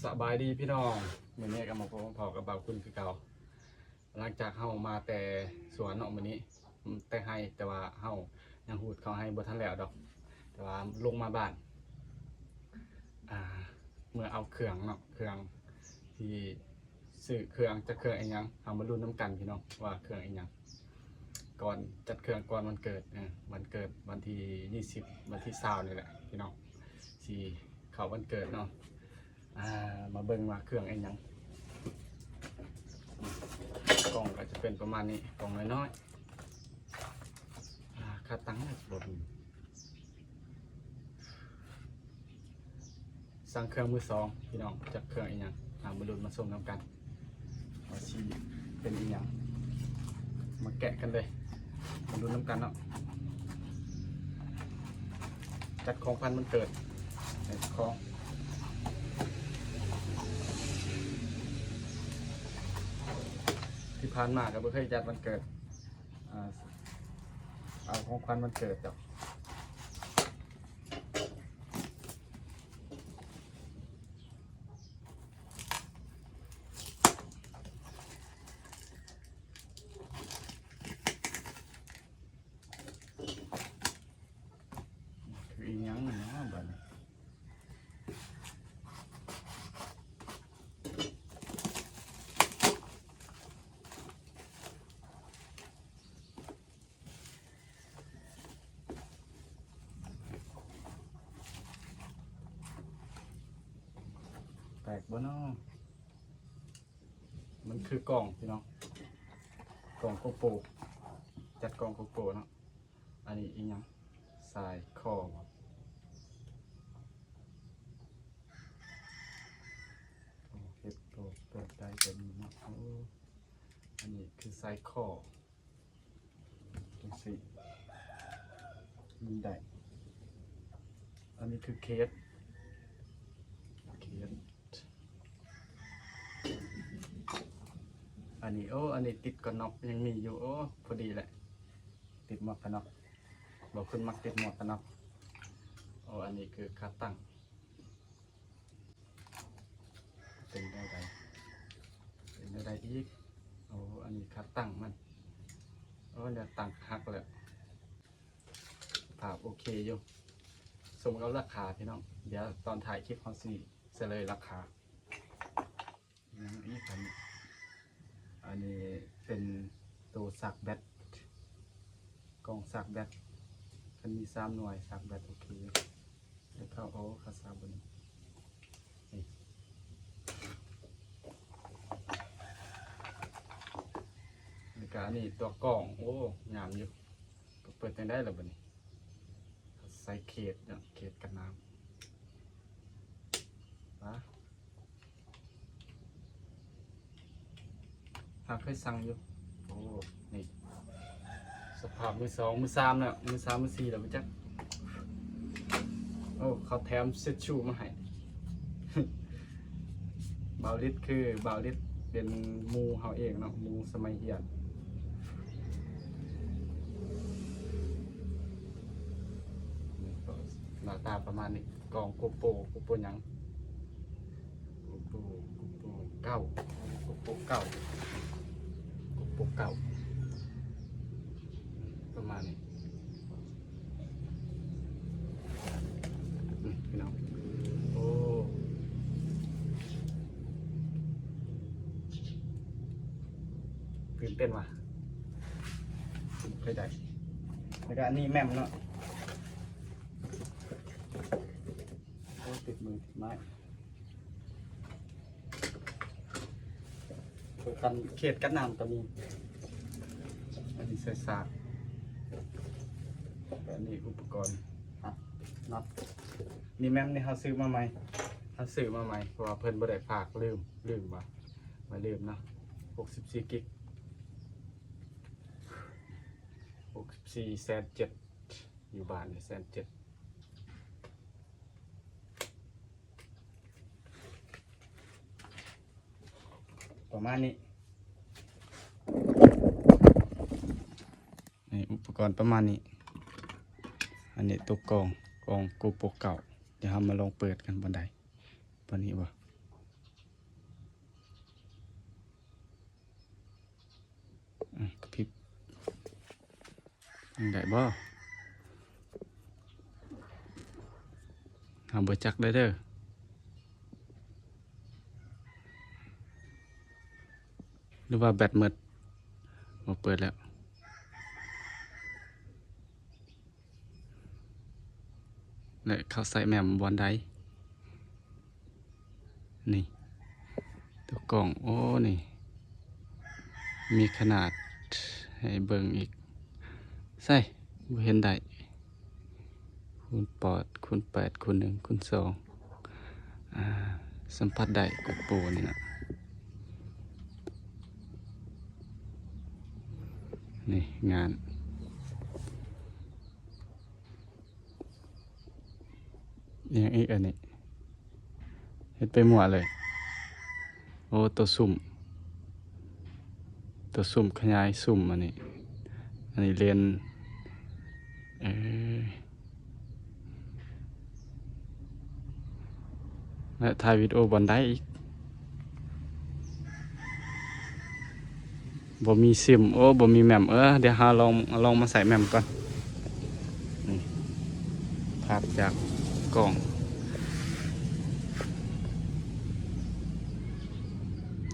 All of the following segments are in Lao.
ສະບາຍດີພີ່ນ້ອງ, ມື້ນີ້ກໍມາພົບມາພໍ້ກັບບ່າວຄຸນຄືເກົ່າ. ຫຼັງຈາກເຮົາມາແຕ່ສວນເນາະ ມື້ນີ້ ແຕ່ໄຮ່, ແຕ່ວ່າເຮົາຍັງຮູດເຂົ້າໄຮ່ບໍ່ທັນແລ້ວດອກ, ແຕ່ວ່າລົງມາບ້ານ ອ່າ ເມືອເອົາເຄື່ອງເນາະ, ເຄື່ອງທີ່ ຊື້ເຄື່ອງ ຈັກເຄື່ອງອີ່ຫຍັງ ເຮົາມາລຸ້ນນຳກັນພີ່ນ້ອງ ວ່າເຄື່ອງອີ່ຫຍັງ. ກ່ອນ ຈັດເຄື່ອງກ່ອນວັນເກີດ, ເອີ ວັນເກີດວັນທີຊາວ ວັນທີຊາວນີ້ແຫຼະພີ່ນ້ອງ, ຊິເຂົ້າວັນເກີດເນາະ. ອ່າ ມາເບິ່ງວ່າເຄື່ອງອີ່ຫຍັງ. ກ່ອງກໍຈະເປັນປະມານນີ້, ກ່ອງນ້ອຍໆ. ອ່າ ຂາຕັ້ງບໍ່ມີ. ສັ່ງເຄື່ອງມືສອງພີ່ນ້ອງ, ຈັກເຄື່ອງອີ່ຫຍັງ ເອົາມາລຸ້ນມາຊົມນຳກັນ ວ່າຊິເປັນອີ່ຫຍັງ. ມາແກະກັນເລີຍ, ມາລຸ້ນນຳກັນເນາະ. ຈັດຂອງຂວັນວັນເກີດໃຫ້ຂອງ ທີ່ຜ່ານມາກໍບໍ່ເຄີຍຈັດວັນເກີດ, ອ່າ ເອົາຂອງຂວັນວັນເກີດດອກ. ຄືອີ່ຫຍັງເນາະບາດນີ້? ແຕກບໍ່ເນາະ? ມັນຄືກ່ອງພີ່ນ້ອງ, ກ່ອງໂກໂປ, ຈັດກ່ອງໂກໂປເນາະ. ອັນນີ້ອີ່ຫຍັງ? ສາຍຄໍບໍ? ໂອ້ ເຮັດໂຕເປີດໄດ້ແບບນີ້ເນາະ. ໂອ້ ອັນນີ້ຄືສາຍຄໍ. ຈັ່ງຊີ້ ມັນໄດ້ ອັນນີ້ຄືເຄສ ເຄສ ອັນນີ້ ໂອ້ ອັນນີ້ຕິດກະໜອກ ຍັງມີຢູ່. ໂອ້ ພໍດີແຫຼະ ຕິດໝວກກະນັອກ ບໍ່ ເພິ່ນມັກຕິດໝວກກະນັອກ. ໂອ້ ອັນນີ້ຄືຂາຕັ້ງ. ເປັນແນວໃດ ເປັນແນວໃດອີກ? ໂອ້ ອັນນີ້ຂາຕັ້ງມັນ. ໂອ້ ແນວຕັ້ງຫັກແລ້ວ. ສະພາບໂອເຄຢູ່ ສົມກັບລາຄາພີ່ນ້ອງ. ດຽວຕອນທ້າຍຄລິບເຮົາຊິສະເລີຍລາຄາ. ຍັງອີກອັນນີ້ ອັນນີ້ເປັນໂຕຊາກແບັດ ກ່ອງຊາກແບັດ ຄັນມີສາມໜ່ວຍຊາກແບັດໂອເຄຢູ່. ແລ້ວກໍ ໂອ້ ຂາສາບນີ້ ນີ້ ແລ້ວກໍອັນນີ້ຕົວກ່ອງ. ໂອ້ ງາມຢູ່. ເປີດຈັ່ງໃດລະບັດນີ້? ໃສ່ເຄສເນາະ ເຄສກັນນ້ຳ. ປາ ຫາເຄີຍສັ່ງຢູ່. ໂອ້ ນີ້ ສະພາບມືສອງ ມືສາມແລ້ວ ມືສາມ ມືສີ່ແລ້ວບໍ່ຈັກ. ໂອ້ ເຂົາແຖມເຊັດຊູມາໃຫ້. ບ່າວລິດ ຄືບ່າວລິດເປັນໝູ່ເຮົາເອງເນາະ ໝູ່ສະໄໝຮຽນ. ໜ້າຕາປະມານນີ້ ກ້ອງໂກໂປ ໂກໂປຫຍັງ? ໂກໂປ ໂກໂປເກົ້າ ໂກໂປເກົ້າ ໂກໂປເກົ້າ ປະມານນີ້. ນີ້ພີ່ນ້ອງ ໂອ້ ຕື່ນເຕັ້ນວ່າ ເຄີຍໄດ້. ແລ້ວກໍອັນນີ້ແມ່ມເນາະ. ໂອ້ ຕິດມືຕິດໄມ້. ກັນ ເຄສກັນນ້ຳກໍມີ. ອັນນີ້ໃສ່ສາກ. ແລ້ວອັນນີ້ອຸປະກອນ ອ່ະ ນັອດ. ນີ້ແມ່ນ ນີ້ເຮົາຊື້ມາໃໝ່ ເຮົາຊື້ມາໃໝ່ ເພາະວ່າເພິ່ນບໍ່ໄດ້ຝາກ ລືມ ລືມວ່າ ມາລືມເນາະ. ຫົກສິບສີ່ກິກ ຫົກສິບສີ່ ແສນເຈັດ ຢູ່ບ້ານນີ້ແສນເຈັດ. ປະມານນີ້ ນີ້ ອຸປະກອນປະມານນີ້. ອັນນີ້ຕົວກອງ ກອງໂກໂປເກົ້າ. ດຽວເຮົາມາລອງເປີດກັນ. ບ່ອນໃດ? ບ່ອນນີ້ບໍ່? ໄດ້ບໍ່? ເຮົາບໍ່ຈັກເດີ ເດີ ຫຼືວ່າແບັດໝົດ? ບໍ່ເປີດແລ້ວ. ແລະ ເຂົາໃສ່ແມ່ມບ່ອນໃດ? ນີ້ ຕົວກ້ອງ ໂອ້ ນີ້ ມີຂະໜາດໃຫ້ເບິ່ງອີກ. ໃສ່ ບໍ່ເຫັນໄດ້. ຄູນແປດ ຄູນແປດ ຄູນໜຶ່ງ ຄູນສອງ ອ່າ ສຳຜັດໄດ້ ໂກໂປນີ້ນະ. ນີ້ ງານ ອີ່ຫຍັງອີກອັນນີ້? ເຮັດໄປໝົດເລີຍ. ໂອ້ ຕົວຊູມ ຕົວຊູມຂະຫຍາຍຊູມອັນນີ້ ອັນນີ້ເລນ ເອີ ແລະ ຖ່າຍວິດີໂອບ່ອນໃດອີກ? ບໍ່ມີຊິມ ໂອ້ ບໍ່ມີແມັມ. ເອີ ດຽວເຮົາລອງ ລອງມາໃສ່ແມັມກ່ອນ. ນີ້ ພາບຈາກກ້ອງ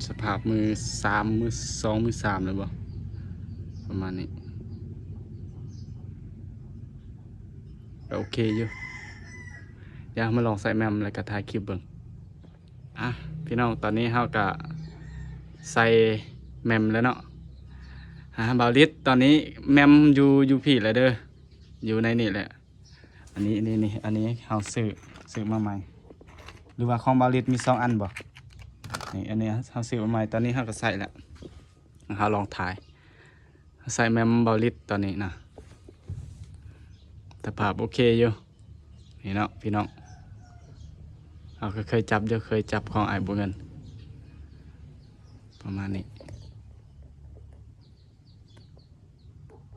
ສະພາບມືສາມ ມືສອງ ມືສາມແລ້ວບໍ່ ປະມານນີ້ ກໍໂອເຄຢູ່. ດຽວເຮົາມາລອງໃສ່ແມັມ ແລ້ວກໍຖ່າຍຄລິບເບິ່ງ. ອ່ະ ພີ່ນ້ອງ ຕອນນີ້ເຮົາກະໃສ່ແມັມແລ້ວເນາະ. ອ່າ ບ່າວລິດ ຕອນນີ້ແມັມຢູ່ ຢູ່ພີ້ແຫຼະເດີ ຢູ່ໃນນີ້ແຫຼະ. ອັນນີ້ ນີ້ ນີ້ ອັນນີ້ເຮົາຊື້ ຊື້ມາໃໝ່ ຫຼືວ່າຂອງບ່າວລິດມີສອງອັນບໍ່? ນີ້ ອັນນີ້ເຮົາຊື້ມາໃໝ່ ຕອນນີ້ເຮົາກະໃສ່ແລ້ວ. ເຮົາລອງຖ່າຍ ໃສ່ແມັມບ່າວລິດຕອນນີ້ນະ ສະພາບໂອເຄຢູ່ ນີ້ເນາະພີ່ນ້ອງ. ເຮົາກໍເຄີຍຈັບຢູ່ ເຄີຍຈັບຂອງອ້າຍບົວເງິນ ປະມານນີ້.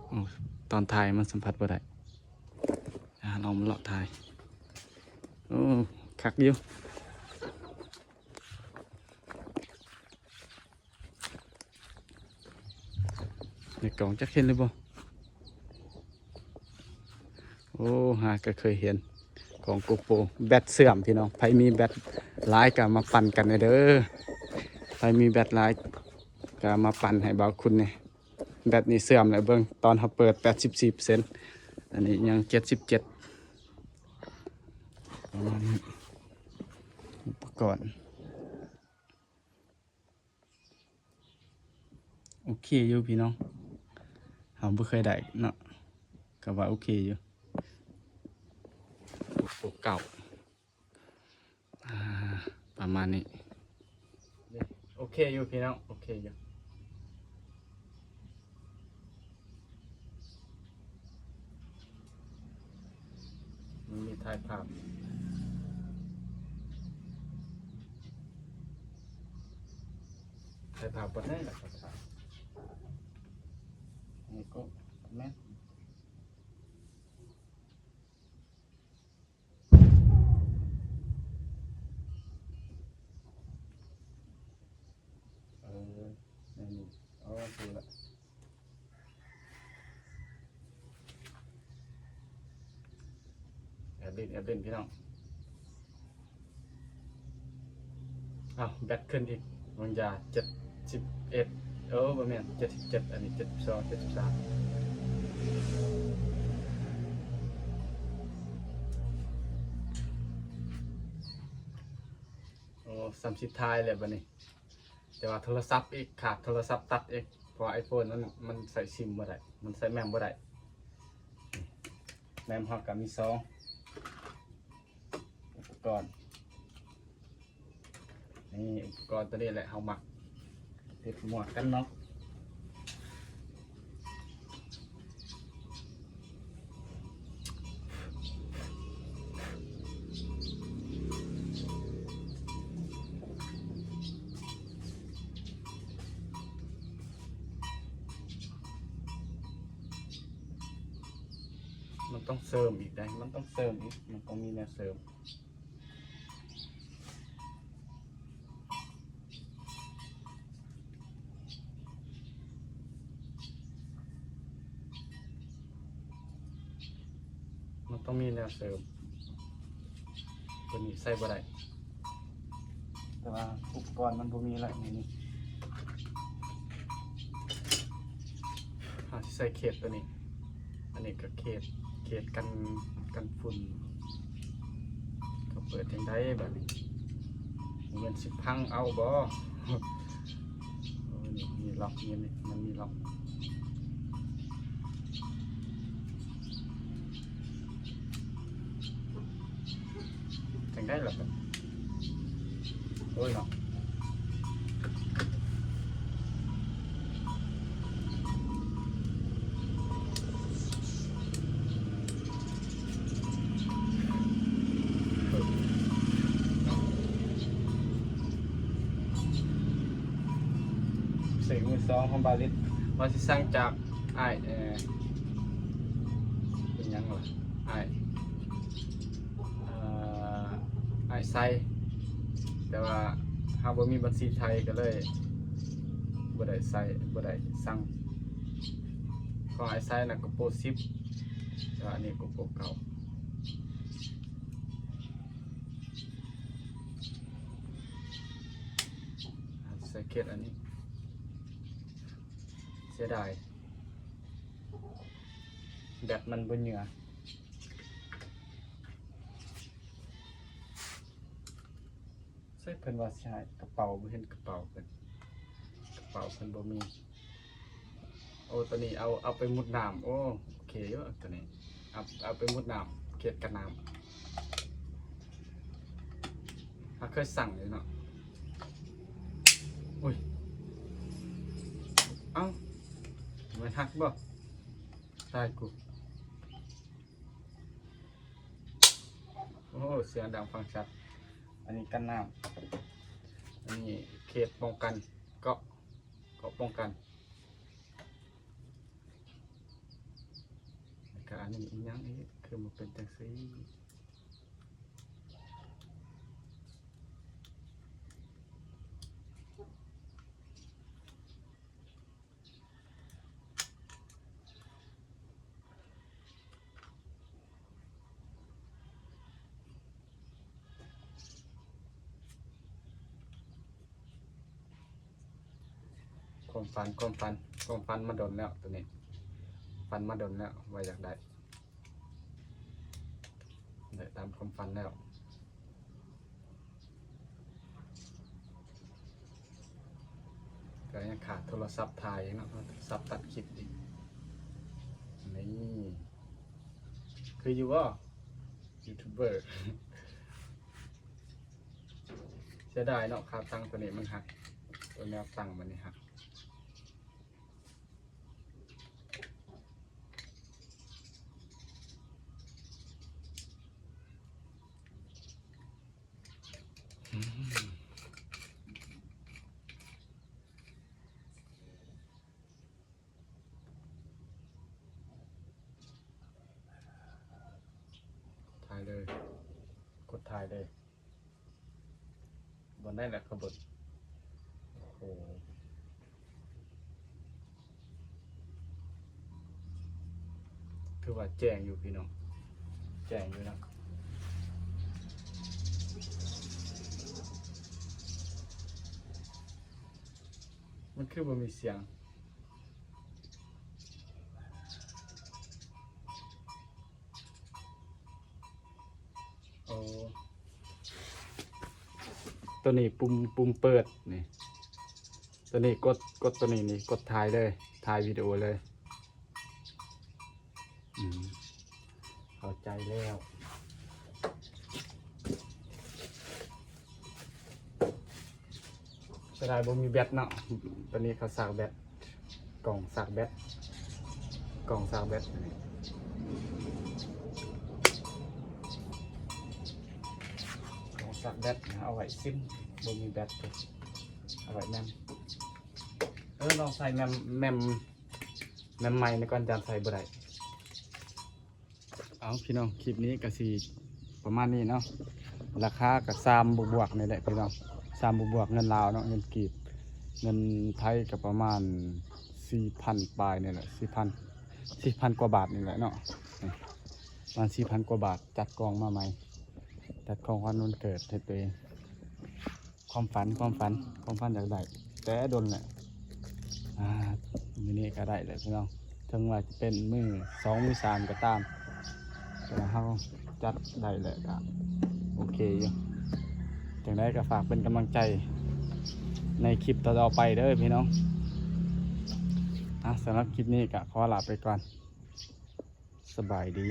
ໂອ້ ຕອນຖ່າຍມັນສຳຜັດບໍ່ໄດ້. ອ່າ ລອງມາເລາະຖ່າຍ. ໂອ້ ຄັກຢູ່. ໃນກ້ອງຈັກເຫັນຫຼືບໍ່? ໂອ້ ຫາກໍເຄີຍເຫັນຂອງໂກໂປ. ແບັດເສື່ອມພີ່ນ້ອງ ໃຜມີແບັດຫຼາຍກໍມາປັ່ນກັນແດ່ເດີ. ໃຜມີແບັດຫຼາຍກໍມາປັ່ນໃຫ້ບ່າວຄຸນແດ່. ແບັດນີ້ເສື່ອມແລ້ວ ເບິ່ງຕອນເຮົາເປີດ ແປດສິບສີ່ເປີເຊັນ ອັນນີ້ຍັງ ເຈັດສິບເຈັດ ປະມານນີ້. ອຸປະກອນ ໂອເຄຢູ່ພີ່ນ້ອງ ເຮົາບໍ່ເຄີຍໄດ້ເນາະ ກໍວ່າໂອເຄຢູ່. ໂອເກົ່າ ອ່າ ປະມານນີ້ ໂອເຄຢູ່ພີ່ນ້ອງ ໂອເຄຢູ່. ມັນມີຖ່າຍພາບ ຖ່າຍພາບບໍ່ໄດ້ລະ ກໍຖ່າຍ ນີ້ກໍແມ່ນ. ເອີ ແນວນີ້ ເອົາ ຖືລະ ແອບຫຼິ້ນ ແອບຫຼິ້ນ ພີ່ນ້ອງ. ອ້າວ ແບັດຂຶ້ນອີກ ວາງຢາ ເຈັດສິບເອັດ ເອີ ບໍ່ແມ່ນ ເຈັດສິບເຈັດ ອັນນີ້ ເຈັດສິບສອງ ເຈັດສິບສາມ. ໂອ້ ສ່ຳຊິຖ່າຍແລ້ວບັດນີ້ ແຕ່ວ່າໂທລະສັບອີກ ຂາດໂທລະສັບຕັດອີກ ເພາະວ່າໄອໂຟນມັນ ມັນໃສ່ຊິມບໍ່ໄດ້ ມັນໃສ່ແມັມບໍ່ໄດ້. ແມັມເຮົາກໍມີສອງ ອຸປະກອນ ນີ້ ອຸປະກອນຕົວນີ້ແຫຼະເຮົາມັກ ຕິດໝວກກັນນັອກ. ມັນຕ້ອງເສີມອີກໄດ໋ ມັນຕ້ອງເສີມອີກ ມັນຕ້ອງມີແນວເສີມ. ເ ຕ້ອງມີແນວເສີມ ຕົວນີ້ໃສ່ບໍ່ໄດ້ ແຕ່ວ່າອຸປະກອນມັນບໍ່ມີລະ ນີ້ ນີ້ ເຮົາຊິໃສ່ເຄສຕົວນີ້ ອັນນີ້ກໍເຄສ ເຄສກັນ ກັນຝຸ່ນ ກໍເປີດຈັ່ງໃດບາດນີ້ ມັນຊິພັງເອົາບໍ່? ໂອ້ ນີ້ ມີລັອກ ນີ້ ນີ້ ມັນມີລັອກ ຈັ່ງໃດລະບັດ ໂອ້ຍເນາະ ເສກມືສອງຂອງບາລິດ ວ່າຊິສັ່ງຈາກອ້າຍ ເອີ ເປັນຫຍັງລະ ອ້າຍ ເອີ ອ້າຍໄຊ ແຕ່ວ່າເຮົາບໍ່ມີບັນຊີໄທ ກໍເລີຍບໍ່ໄດ້ໃຊ້ ບໍ່ໄດ້ສັ່ງ ຂອງອ້າຍໄຊນະ ໂກໂປສິບ ແຕ່ວ່າອັນນີ້ໂກໂປເກົ້າ ໃສ່ເຄສອັນນີ້ ເສຍດາຍ ແບັດມັນບໍ່ເຫຍື່ອ ໃສ່ເພິ່ນວ່າຊິໃຫ້ກະເປົາ ບໍ່ເຫັນກະເປົາເພິ່ນ ກະເປົາເພິ່ນບໍ່ມີ ໂອ້ ຕົວນີ້ເອົາ ເອົາໄປມຸດນ້ຳ ໂອ້ ໂອເຄຢູ່ ຕົວນີ້ ເອົາ ເອົາໄປມຸດນ້ຳ ເຄສກັນນ້ຳ ເຮົາເຄີຍສັ່ງຢູ່ເນາະ ໂອ້ຍ ເອົ້າ ມັນຫັກບໍ່? ຕາຍກູ ໂອ້ ສຽງດັງຟັງຊັດ ອັນນີ້ກັນນ້ຳ ອັນນີ້ເຄສປ້ອງກັນ ເກາະ ເກາະປ້ອງກັນ ແລ້ວກະອັນນີ້ອີ່ຫຍັງອີກ ຄືມັນເປັນຈັ່ງຊີ້? ຄວາມຝັນ ຄວາມຝັນ ຄວາມຝັນມາດົນແລ້ວ ໂຕນີ້ ຝັນມາດົນແລ້ວວ່າຢາກໄດ້ ໄດ້ຕາມຄວາມຝັນແລ້ວ. ກໍຍັງຂາດໂທລະສັບຖ່າຍອີກເນາະ ໂທລະສັບຕັດຄລິບອີກ ນີ້ ຄືຢູ່ບໍ່ ຢູທູບເບີ ເສຍດາຍເນາະ ຂາຕັ້ງໂຕນີ້ມັນຫັກ ໂຕແນວຕັ້ງມັນນີ້ຫັກ. ຖ່າຍເລີຍ ກົດຖ່າຍເລີຍ. ບ່ອນໃດລະຂະເບິ່ງ ໂອ້ໂຫ ຖືວ່າແຈ້ງຢູ່ພີ່ນ້ອງ ແຈ້ງຢູ່ນະ ມັນຄືບໍ່ມີສຽງ? ໂອ້ ໂຕນີ້ປຸ່ມ ປຸ່ມເປີດນີ້ ໂຕນີ້ກົດ ກົດໂຕນີ້ນີ້ ກົດຖ່າຍເລີຍ ຖ່າຍວິດີໂອເລີຍ. ອືມ ເຂົ້າໃຈແລ້ວ. ເສຍດາຍບໍ່ມີແບັດເນາະ ຕອນນີ້ເຂົາສາກແບັດ ກ່ອງສາກແບັດ ກ່ອງສາກແບັດ ກ່ອງສາກແບັດ ເອົາໄວ້ຊິມ ບໍ່ມີແບັດ ເອົາໄວ້ແມມ ເອີ ລອງໃສ່ແມມ ແມມ ແມມໃໝ່ນີ້ກ່ອນ ຢ້ານໃສ່ບໍ່ໄດ້. ເອົາ ພີ່ນ້ອງ ຄລິບນີ້ກໍຊິປະມານນີ້ເນາະ ລາຄາກໍສາມບວກໆນີ້ແຫຼະພີ່ນ້ອງ ສາມບວກໆ ເງິນລາວເນາະ ເງິນກີບ ເງິນໄທກໍປະມານສີ່ພັນປາຍນີ້ແຫຼະ ສີ່ພັນ ສີ່ພັນກວ່າບາດນີ້ແຫຼະເນາະ ນີ້ ປະມານສີ່ພັນກວ່າບາດ ຈັດກ່ອງມາໃໝ່ ຈັດຂອງຂວັນວັນເກີດໃຫ້ຕົວເອງ. ຄວາມຝັນ ຄວາມຝັນ ຄວາມຝັນຢາກໄດ້ແຕ່ດົນແຫຼະ. ອ່າ ມື້ນີ້ກໍໄດ້ແລ້ວພີ່ນ້ອງ ເຖິງວ່າຈະເປັນມື້ສອງ ມື້ສາມກໍຕາມ ແຕ່ວ່າເຮົາຈັດໄດ້ແລ້ວກໍໂອເຄຢູ່. ຈັ່ງໃດກໍຝາກເປັນກຳລັງໃຈໃນຄລິບຕໍ່ໆໄປເດີພີ່ນ້ອງ. ອ່າ ສຳລັບຄລິບນີ້ກໍຂໍລາໄປກ່ອນ. ສະບາຍດີ.